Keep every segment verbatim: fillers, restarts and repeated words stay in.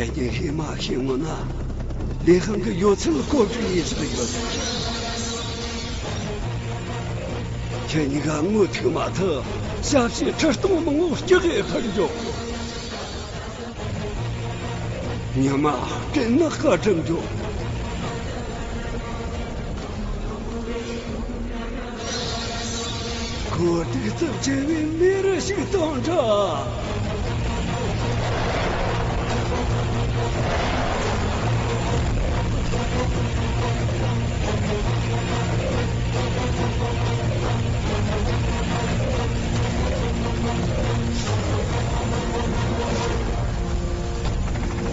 ཁྱེད་གཉིས་ཤེས་མ་ཤེས་ངོ་ན། ལི་ཧང་གི་ཡོད་ཚད་བཀོད་སྒྲིག་ཡིན་ཟིག་ཡོད། ཁྱེད་གཉིས་ཀ་ངོ་ཐུག་མ་ཐུབ་ཞབས་ཕྱི་ཁྲི་སྟོང་མང་བོ་སྐྱག་གི་ཁར་འཇོག། ཉི་མ་སྤྲིན་ནག་ག་གྲིམ་འཇོག། ཁོ་གདུག་རྩུབ་ཆེ་བའི་མི་རུ་ཞིག་གཏོང་དྲ།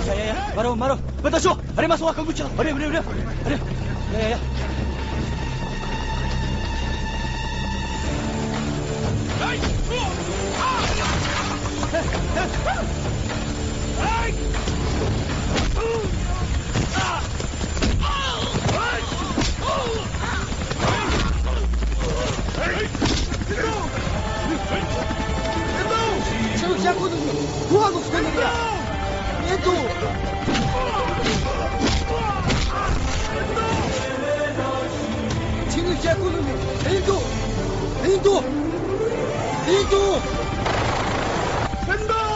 ཡ་ཡ་ཡ། མ་རོ་མ་རོ། བུ་ད་ཤོག་ཨ་རེ་མ་སོང་བ་གང་གུ་ཆག་ཨ་རེ་ཨ་རེ་ཨ་རེ། ཡ་ཡ་ཡ། ཁྱེད་ཚོ་ཤ་ཁུ་ནི་གུ་བ་གུ་ཁུ་ནི་རེད། ཡིན་འདུག་ཁྱེད་ཚོ་ཤ་ཁུ་ནི་ཡིན་འདུག་ཡིན་འདུག་ཡིན་འདུག་ཕན་ཐོགས།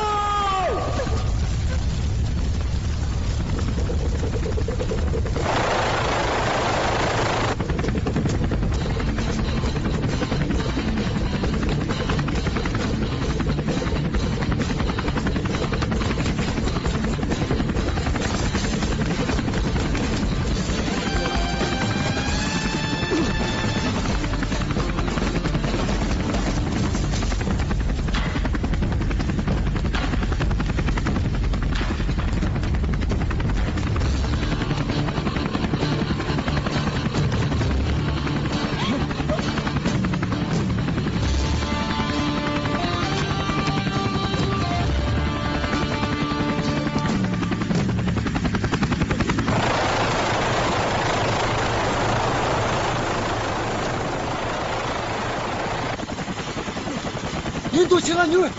ཡིན་འདུག་ཕྱི་ལ་ཉུལ།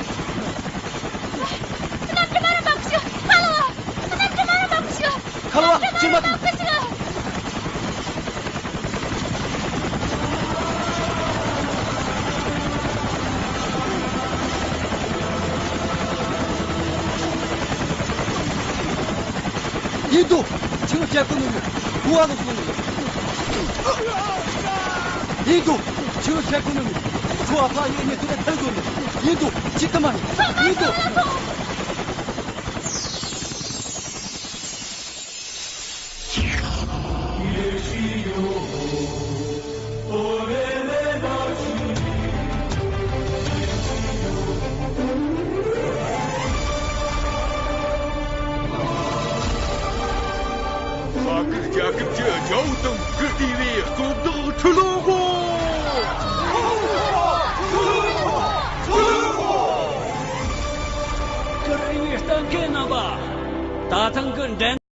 ཁྱེད་རྣམས་དྲི་མ་རུ་མ་བུ་ཞིག་ཁ་ལོ། ཁྱེད་རྣམས་དྲི་མ་རུ་མ་བུ་ཞིག་ཁ་ལོ་བ་ཕྱིར་མ་ཐོན། ཡིན་འདུག་ཕྱི་ལོགས་བྱས་ཁོ་ནི་ཡོད། བུ་བ་ལོག་སོང་ནི་ཡོད། ཡིན་འདུག་ཕྱི་ལོགས་བྱས་ཁོ་ནི་ཡོད། ཁོ་ཨ་ཕ་ཡོད་ནི་དེ་ལ་ཐར་དགོས་ནི། ཡིན་འདུག་ཅི་ལྟ་མ་ཡིན། ཡིན་འདུག་ས་ཁུལ་རྒྱལ་ཁབ་ཀྱི་རྒྱལ་པོ་དང་སྐུ་བདེ་བའི་གཙོ་བདག་ཁྲི་ལོ་ཧོ། ཁྱེད་རང་གི་ལྟ་མཁན་རྣམ་པ། ད་ཐེངས་ཀྱི་འགྲན།